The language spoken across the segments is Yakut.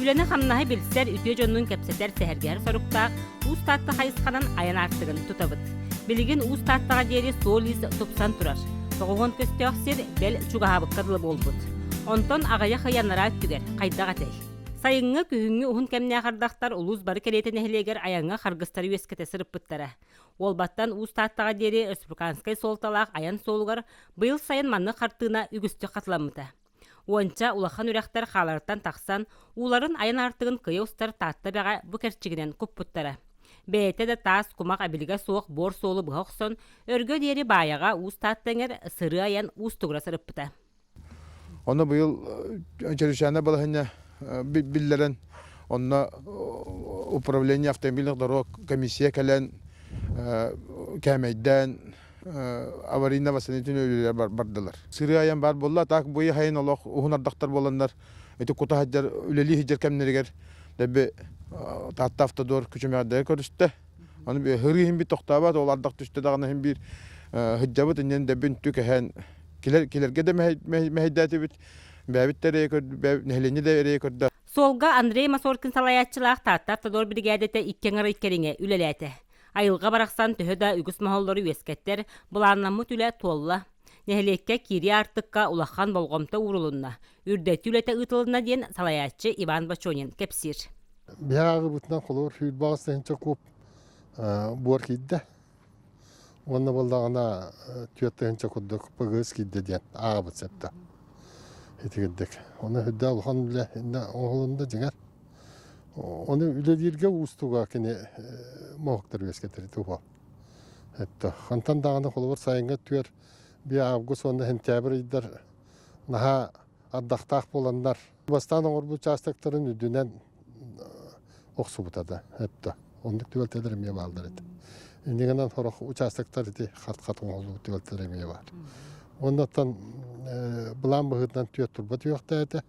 Үлэни-хамнаһы билсэр, үтүө дьоннуун кэпсэтэр, сэһэргэһэр соруктаах Уус Таатта хайысханан айан аартыгын тутабыт. Билигин Уус Тааттаҕа диэри суол-иис тупсан турар. Тоҕуһуон көстөөх сир, бэл, чугаһаабыкка дылы буолбут. Онтон аҕыйах ый анараа өттүгэр хайдах этэй? Сайыҥҥы, күһүҥҥү уһун кэмнээх ардахтар улуус бары кэриэтэ нэһилиэгэр айаҥҥа харгыстары үөскэтэ сырыппыттара. Уолбаттан Уус Тааттаҕа диэри республиканскай суолталаах айан суолугар быйыл сайын маннык хартыына үгүстүк хатыламмыта. Уонча улахан үрэхтэр хааларыттан тахсан, ууларын айан аартыгын кыйа устар Таатта эбэҕэ бу кэрчигинэн куппуттара. Бэйэтэ да таас кумах эбилигэ суох буор суолу быһа охсон, өргө диэри Баайаҕа Уус Таатта эҥэр сырыы айан уустугура сырыппыта. Ону быйыл чрезвычайнай балаһыанньа биллэрэн, онно управление автомобильных дорог комиссия кэлэн кээмэйдээн аварийно-восстановительный үлэлэр бардылар. Сырыы айан баар буолла, так бу айан олох уһун ардахтар буоланнар ити кута сылдьар, үлэлии сылдьар кэмнэригэр дэби Таатта автодор күчүмэҕэрдэри көрүстэ. Аны һырыы иһин бит тохтообот, ол ардах түстэ даҕаны иһин биир сылдьабыт иннин дэбин түкэһэн килэр килэргэ да мэһэйдээтибит, бэйэбит да эрэйэ көрдө, нэһилиэнньэ да эрэйэ көрдө. Суолга Андрей Масоркин салайааччылаах Таатта автодор биригээдэтэ икки аҥар ый кэриҥэ үлэлээтэ. Айылҕа барахсан төһө да үгүс моһоллору үөскэттэр, былааннаммыт үлэ туолла. Нэһилиэккэ киирии аартыкка улахан болҕомто уурулунна, үрдэтии үлэтэ ыытылынна диэн салайааччы Иван Бочонин кэпсиир. Биһи ааҕыыбытынан холобур сүүрбэ тыһыынча куб буор киирдэ. Уонна буоллаҕына 4 тыһыынча курдук ПГС киирдэ диэн ааҕабыт сөптө. Итигирдик. Оны үрдэ улахан үлэ оҥоһулунна дьиҥэр. Оны үлэлииргэ уустуга кини моһуктар үөскэтэр туһа. Это хантан даҕаны холобур сайыҥҥы түөр би август уонна сентябрь ыйдар наһаа ардахтаах буоланнар бастаан оҥорбут участоктарын үрдүнэн охсубута да эптэ. Оннук түбэлтэлэр эмиэ бааллар этэ. Иннигинэн сорох участоктар ити харт-харт оҥоһуллубут түбэлтэлэр эмиэ баар. Оннуттан былаан быһыытынан түөрт турба түһүөхтээтэ.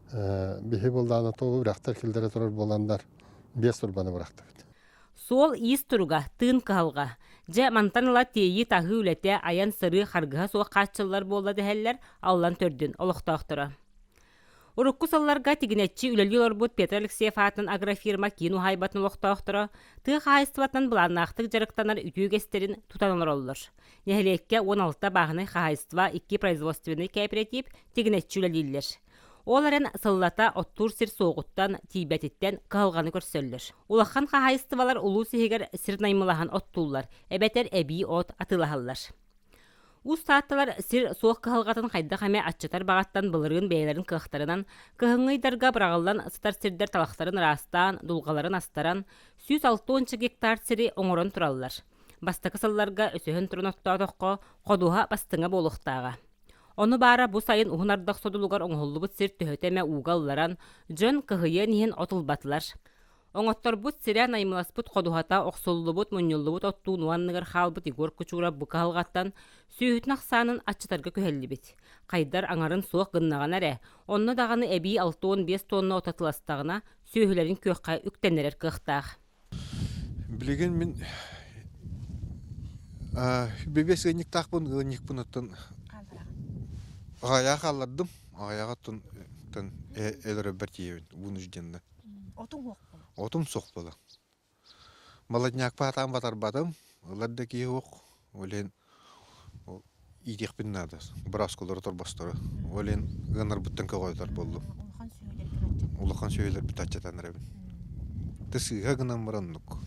Биһи былаана тоҕу үрэхтэр киллэрэ турар буоланнар биэс турбаны бырахтыбыт. Суол-иис туруга, тыын кыһалҕа. Дьэ, мантан ыла тиэйии-таһыы үлэтэ, айан-сырыы харгыһа суох хааччыллар буолла дэһэллэр Аллан төрдүн олохтоохторо. Урукку сылларга тигинэччи үлэлии олорбут Петр Алексеев аатынан агрофирма киин уһаайбатын олохтоохторо тыа хаһаайыстыбатынан былааннаахтык дьарыктанар үтүө үгэстэрин тутан олороллор. Нэһилиэккэ 16 бааһынай хаһаайыстыба, икки производственнай кээпэрэтиип тигинэччи үлэлииллэр. Ол эрэн сыллата оттуур сир суоҕуттан, тиийбэтиттэн кыһалҕаны көрсөллөр. Улахан хаһаайыстыбалар улуус иһигэр сир наймылаһан оттууллар, эбэтэр эбии от атыылаһаллар. Уус Таатталар сир суох кыһалҕатын хайдах эмэ аччатар баҕаттан былырыын бэйэлэрин кыахтарынан кыһыҥҥы ыйдарга быраҕыллан сытар сирдэр талахтарын ыраастаан, дулҕаларын астаран, 160 гектар сири оҥорон тураллар. Бастакы сылларга өсөһөн туран оттоотоххо, ходуһа бастыҥа буолуохтааҕа. Ону баара бу сайын уһун ардах содулугар оҥоһуллубут сир төһөтө эмэ ууга ылларан, дьон кыһыйыан иһин от ылбатылар. Оҥотторбут сирэ наймыласпыт ходуһата охсуллубут, мунньуллубут оттуун уонныгар хаалбыт Егор Кучуров бу кыһалҕаттан сүөһүтүн ахсаанын аччатарга күһэллибит. Хайдар аҥарын суох гыннаҕына эрэ, онно даҕаны эбии 65 тонна от атыластаҕына, сүөһүлэрин күөххэ үктэннэрэр кыахтаах. Билигин мин бэбиэс ыанньыктаахпын, ыанньыкпын оттон аҕайаах хааллардым. Аҕайаҕа оттон өлөрөбөр тиийэбин вынужденно. Отуҥ суох буолар. Отум суох буолар. Молоднякпа сатаан батарбатым. Ылар да киһи суох. Ол иһин иитиэхпин наада. Бырааскалары торбостору. Ол иһин ыанарбыттан көҕүлэтэр буоллум. Улахан сүөһүлэргин аччатан. Улахан сүөһүлэрбит аччатан эрэбин. Ты сыыһа гынан баран оннук.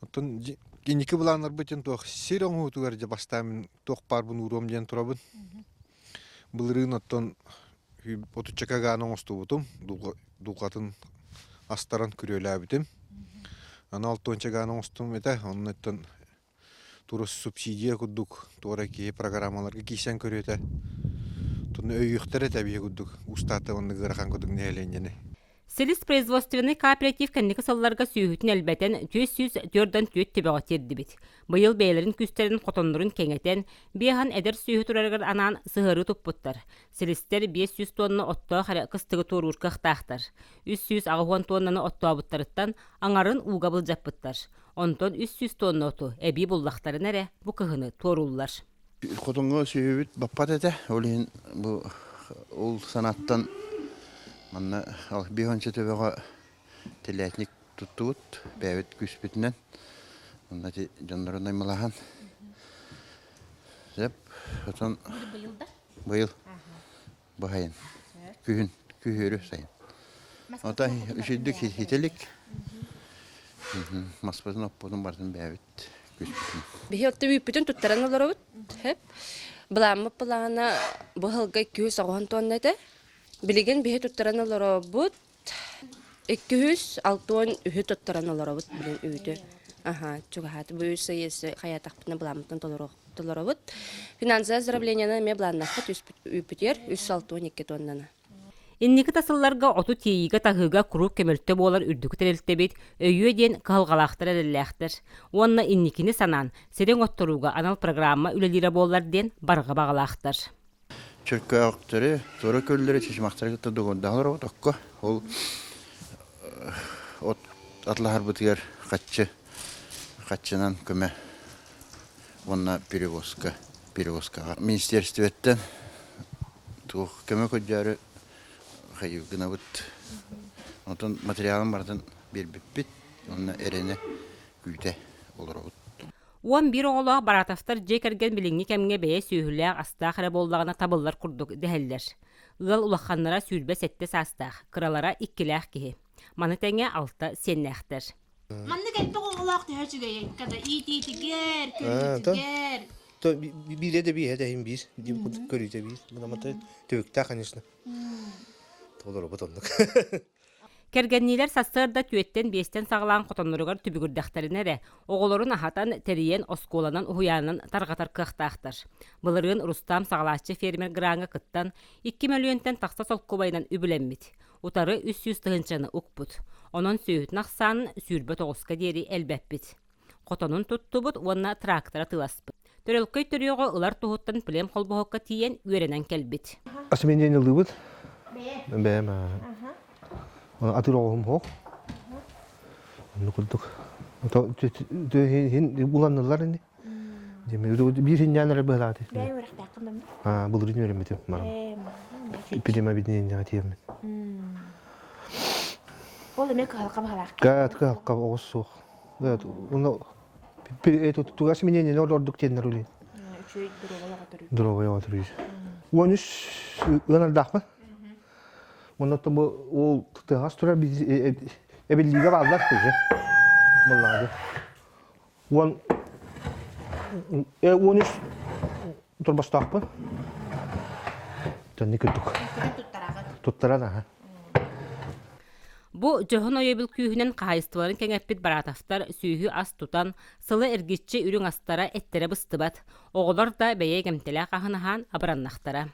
Оттон инники былааннарбыт диэн туох сир оҥоһуутугар дьэ бастаан мин туох баарбын ууруом диэн турабын. Былырыын оттон отучча гааны оҥостубутум, дулҕатын астаран күрүөлээбитим. Аны алтыанча гааны оҥостум этэ, оннуттан тура субсидия курдук туора киһи программаларга киирсэн көрүөтэ. Туну өйүөхтэр этэ биһи курдук устаата оннук ыарахан курдук нэһилиэнньэни. Силис производственнай кооператив кэнники сылларга сүөһүтүн элбэтэн 444 төбөҕө тиэрдибит. Быйыл бэйэлэрин күүстэрин хотоннорун кэҥэтэн, биэһан эдэр сүөһү турарыгар анаан сыһыарыы туппуттар. Силистэр 500 тонна оттоох эрэ кыстыгы туоруур кыахтаахтар. 380 тоннаны оттообуттарыттан аҥарын ууга былдьаппыттар. Онтон 300 тонна оту эбии буллахтарына эрэ бу кыһыны туорууллар. Хотоҥҥо сүөһүбүт баппат этэ. Ол иһин бу ол санааттан Манна 50 төбөҕө телятник туттубут, бэйэбит күүспүтүнэн. Онно ити дьоннорун наймылаһан. Сөп. Отон Быйыл да? Быйыл. Быһайын. Күһүн, күһүөрү сайын. Ота үчүйдүк хителик. Маспытын оппутун барытын бэйэбит күспүтүн. Биһи отто үүппүтүн туттаран олоробут. Хеп. Былааммыт былаана бу сылга 290 тонна этэ. Билигин биһи туттаран олоробут. 263 туттаран олоробут билин үүтү. Аха, чугаһаат. Бу үс ый хайатахпытына былааммытын толоробут. Финансовое оздоровлениены эмиэ былааннахпыт үүппүтүгэр 362 тоннаны. Инники да сылларга оту тиэйиигэ-таһыыга куруук көмөлтө буолар үрдүкү тэрилтэбит өйүө диэн кыһалҕалаахтар эрэллээхтэр уонна инникини санаан, сири оҥотторууга анал программа үлэлиирэ буоллар диэн барҕа баҕалаахтар. Чөркөөхтөрү, туора көллөрү, чычымахтары кытта доҕордоһолор оботокко. Ол от атлаһарбытыгар хаччы, хаччынан көмө уонна перевозка, перевозкаҕа. Министерствоттан туох көмө көрдөөрү хайыы гынабыт. Онтон материалын барытын биэрбиппит уонна эрэнэ күүтэ олоробут. 11 оҕолоох Баратовтар дьиэ кэргэн билиҥҥи кэмҥэ бэйэ сүөһүлээх, астаах эрэ буоллаҕына табыллар курдук дэһэллэр. Ыал улаханнара 27 саастаах, кыралара иккилээх киһи. Маны тэҥэ алта сиэннээхтэр. Маннык элбэх оҕолоох төһө үчүгэйэй? Когда иитиитигэр, көрүүтүгэр. Биирэ да бииһэ да иһин биир, диэн курдук көрүүтэ биир. Мына түбүктээх, конечно. Толоробут оннук. Кэргэнниилэр сарсыарда түөттэн-биэстэн саҕалаан хотонноругар түбүгүрдэхтэринэ эрэ, оҕолорун аһатан, тэрийэн, оскуоланан, уһуйаанынан тарҕатар кыахтаахтар. Былырыын Рустам саҕалааччы фермер граҥҥа кыттан, 2 мөлүйүөнтэн тахса солкуобайынан үбүлэммит. Утары 300 тыһыынчаны укпут. Онон сүөһүтүн ахсаанын 29-ка диэри элбэппит. Хотонун туттубут уонна трактора тыласпыт. Төрөлкөй төрүөҕү ылар туһуттан плем холбоһукка тиийэн үөрэнэн кэлбит. Асымен ылыыбыт. Бэйэм атыр оҕуһум хоох. Онну курдук. Уланнылар ини. Биир хинньээн эрэ быһалааты. Бэйэм үөрэхтээххин да Былырыын үөрэммитим баран. Эпидемия объединениеҕа тиийэммин. Ол эмиэ кыһалҕа баһалаах. Кыһалҕа оҕус суох. Тугас миниэнньэни ордук диэннэр үлин. Үчүгэй доруобай оҕо төрүүр. Доруобай оҕо төрүүр. 13 ыанардаахпын. Онно бу ол тыһаас турар эбиллиигэ бааллар уже. Буллаады. 13 турбастаахпын. Төннү күрдүк. Туттаран аха. Бу дьоһун өйөбүл күүһүнэн хаһаайыстыбаларын кэҥэппит Баратовтар сүөһү ас тутан, сылы эргиччи үрүҥ астара эттэрэ быстыбат, оҕолор да бэйэ кэмтэлээх аһын аһаан абыраннахтара.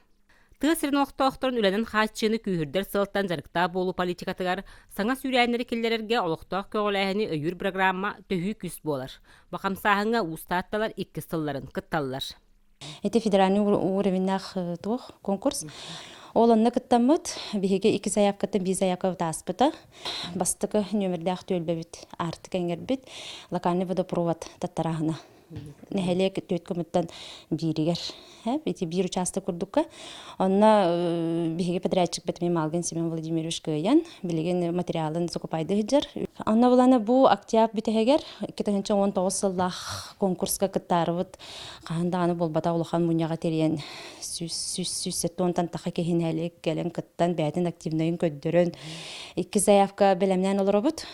Тыа сирин олохтоохторун үлэнэн хааччыыны күүһүрдэр сыалтан дьарыктаах буолуу политикатыгар саҥа сүүрээннэри киллэрэргэ олохтоох көҕүлээһини өйүүр программа төһүү күүс буолар. Бу хамсааһыҥҥа Уус Таатталар иккис сылларын кытталлар. Ити федеральный уровеннаах туох конкурс. Ол онно кыттаммыт, биһиги икки заявкаттан биир заявка ааспыта. Бастакы нүөмэрдээх түөлбэбит Аартык эҥэрбит локальный водопровод таттарааһына. Нэһилиэк түөрт көмөттөн бииригэр ити биир учаастак курдукка. Онно биһиги подрядчик бит Малгин Семен Владимирович кыайан, билигин материалын закупайды сылдьар. Онно булана бу октябрь бүтэһигэр 2019 сыллаах конкурска кыттаарыбыт хаһан даҕаны буолбатах улахан мунньаҕа тэрийэн 100 таха киһи нэһилиэк кэлэн кыттан бэйэтин активнайын көрдөрөн икки заявка бэлэмнээн олоробут.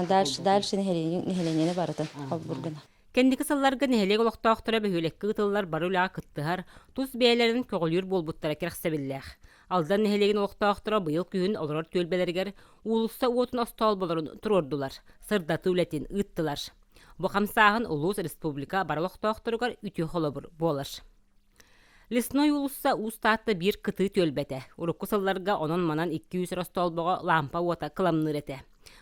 Дальше дальше нэһилиэнньэни барытын холбургуна. Кэнники сылларга нэһилиэк олохтоохторо бөһүөлэккэ ыытыллар бары үлэҕэ кыттыһар, тус бэйэлэрин көҕүлүүр буолбуттара кэрэхсэбиллээх. Алдан нэһилиэгин олохтоохторо быйыл күһүн олорор түөлбэлэригэр уулусса уотун остоолболорун туруордулар, сырдатыы үлэтин ыыттылар. Бу хамсааһын улуус, республика бары олохтоохторугар үтүө холобур буолар. Лесной уулусса Уус Таатта биир кытыы түөлбэтэ. Урукку сылларга онон-манан 200 остоолбоҕо лаампа уота кыламныыр этэ.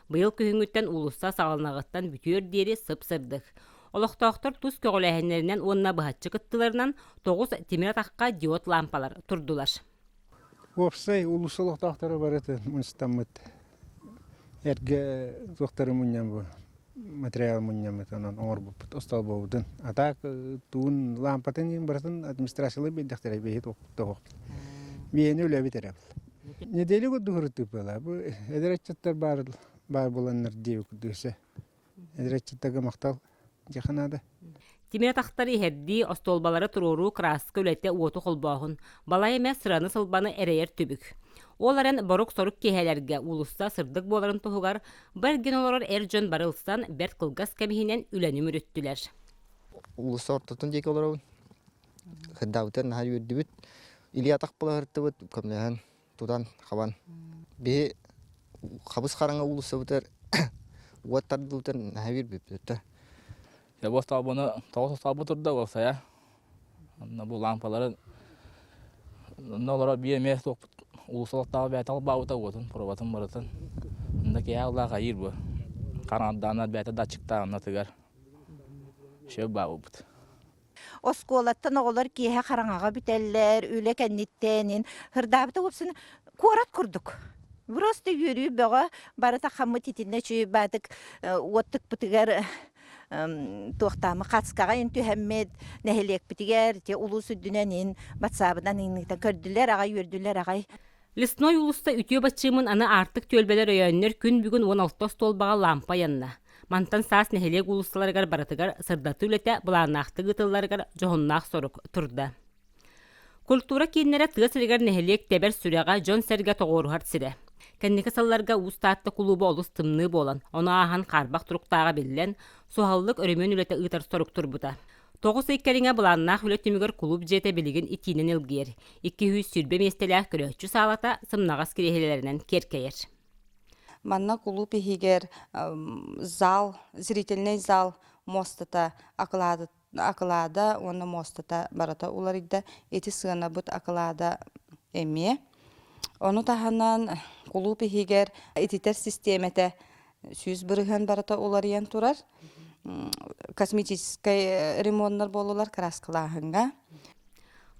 Быйыл күһүҥҥүттэн уулусса саҕаланыаҕыттан бүтүөр диэри сып-сырдык. Олохтоохтор тус көҕүлээһиннэринэн уонна быһаччы кыттыыларынан тоҕус тимир атахха диод лаампалар турдулар. Уопсай уулусса олохтоохторо барыта мунньустаммыт эргэ туохтары мунньан бу материал мунньаммыт онон оҥорбуппут остолбуобутун. А так туун лаампатын барытын администрациялар биэрдэхтэрэ биһи тоһуохпут. Биһини үлэбит эрэ. Неделя курдук ырытыппала. Бу эдэр ыччаттар баар баар буоланнар диэбит курдук өссө. Эдэр ыччаттарга махтал дьиэхэ наада. Тимир атахтары иһэрдии, остуолбалары туруоруу, кырааска үлэтэ уоту холбооһун, балай эмэ сыраны-сылбаны эрэйэр түбүк. Ол эрэн борук-сорук киэһэлэргэ уулусса сырдык буоларын туһугар бу эргин олорор эр дьон бары ылсан бэрт кылгас кэм иһинэн үлэни мүрүттүлэр. Уулусса ортотун диэки олоробун. Кырдаабытыгар наһаа үөрдүбүт. Илии-атах былаһыртыбыт, көмөлөһөн, тутан, хабан. Биһи хабыс хараҥа уулуссабытыгар уот тардылытар наһаа үөрбүппүт. Бу остолбону тоҕус остолбо турда уопсайа. Онно бу лампалары онно олоро биир эмиэ суохпут уулусса олохтоох бэйэтэ холбообута уотун, пробатын барытын. Онно киһи аллаах айыыр бу. Хараҥардааннар бэйэтэ датчиктаах оннотугар Сөп баабыппыт. Оскуолаттан оҕолор киэһэ хараҥаҕа бүтэллэр, үлэ кэнниттэн ырдаабыта уопсун куорат курдук. Просто үөрүү бөҕө барыта хаммыт итиннэ үчүгэй баатык уоттукпутугар туохтаамы хацкаҕа ин түһэммит нэһилиэкпитигэр те улуус үрдүнэн ин батсаабынан иныыта көрдүлэр аҕай үөрдүлэр аҕай. Лесной уулусса үтүө баччыымын аны аартык түөлбэлэр өйөөннөр күн бүгүн 16 остуолбаҕа лаампа ыйанна. Мантан саас нэһилиэк уулуссаларыгар барытыгар сырдатыы үлэтэ былааннаахтык ыытылларыгар дьоһуннаах сорук турда. Культура кииннэрэ тыа сиригэр нэһилиэк тэбэр сүрэҕэ, дьон-сэргэ тоҕуоруһар сирэ. Кэнники сылларга Уус Таатта кулууба олус тымныы буолан, ону ааһан хаарбах туруктааҕа биллэн, суһаллык өрөмүөн үлэтэ ыытар сорук турбута. Тоҕус ый кэриҥэ былааннаах үлэ түмүгэр кулууп дьиэтэ билигин итиинэн илгийэр. 220 миэстэлээх көрөөччү саалата сымнаҕас кириэһилэлэринэн киэркэйэр. Манна кулууп иһигэр зал, зрительнай зал муостата акылаада уонна муостата барыта уларыйда. Ити сыанабыт акылаада эмиэ. Ону таһынан кулууп иһигэр ититэр систиэмэтэ 100% барыта уларыйан турар. Косметическай ремоннар буоллулар краскалааһыҥҥа.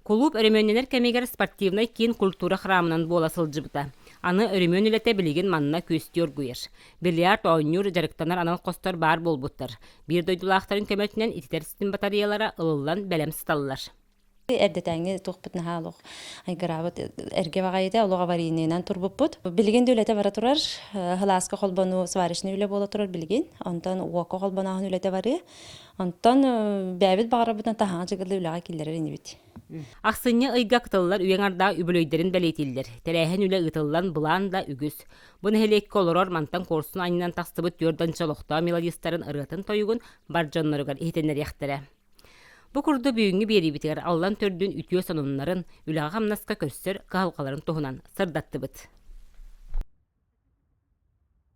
Кулууп өрөмүөннэнэр кэмигэр спортивнай киин культура храмынан буола сылдьыбыта. Аны өрөмүөн үлэтэ билигин манна күөстүү оргуйар. Бильярд оонньуур, дьарыктанар анал хостор баар буолбуттар. Биир дойдулаахтарын көмөтүнэн ититэр ситим батареялара ылыллан бэлэм сыталлар. Эрдэтээҥҥи туохпут наһаа олох айгыраабыт эргэ баҕайыта олох аварийнайынан турбуппут. Билигин да үлэтэ бара турар. Һылааска холбонуу сварочный үлэ буола турар билигин. Онтон уокка холбонооһун үлэтэ барыа. Онтон бэйэбит баҕарарбытынан таһаҕа дьыгыллы үлэҕэ киллэрэр инибит. Ахсынньы ыйга кытыллар үйэҥ ардаах үбүлүөйдэрин бэлиэтииллэр. Тэрээһин үлэ ыытыллан былаан да үгүс. Бу нэһилиэккэ олорор мантан куорсун анньынан тахсыбыт түөрт данча олохтоох мелодистарын ырыатын-тойугун бар дьонноругар иһитиннэриэхтэрэ. Бу курдук бүгүҥҥү биэриибитигэр Аллан төрдүн үтүө сонуннарын, үлэҕэ-хамнаска көрсөр кыһалҕаларын туһунан сырдаттыбыт.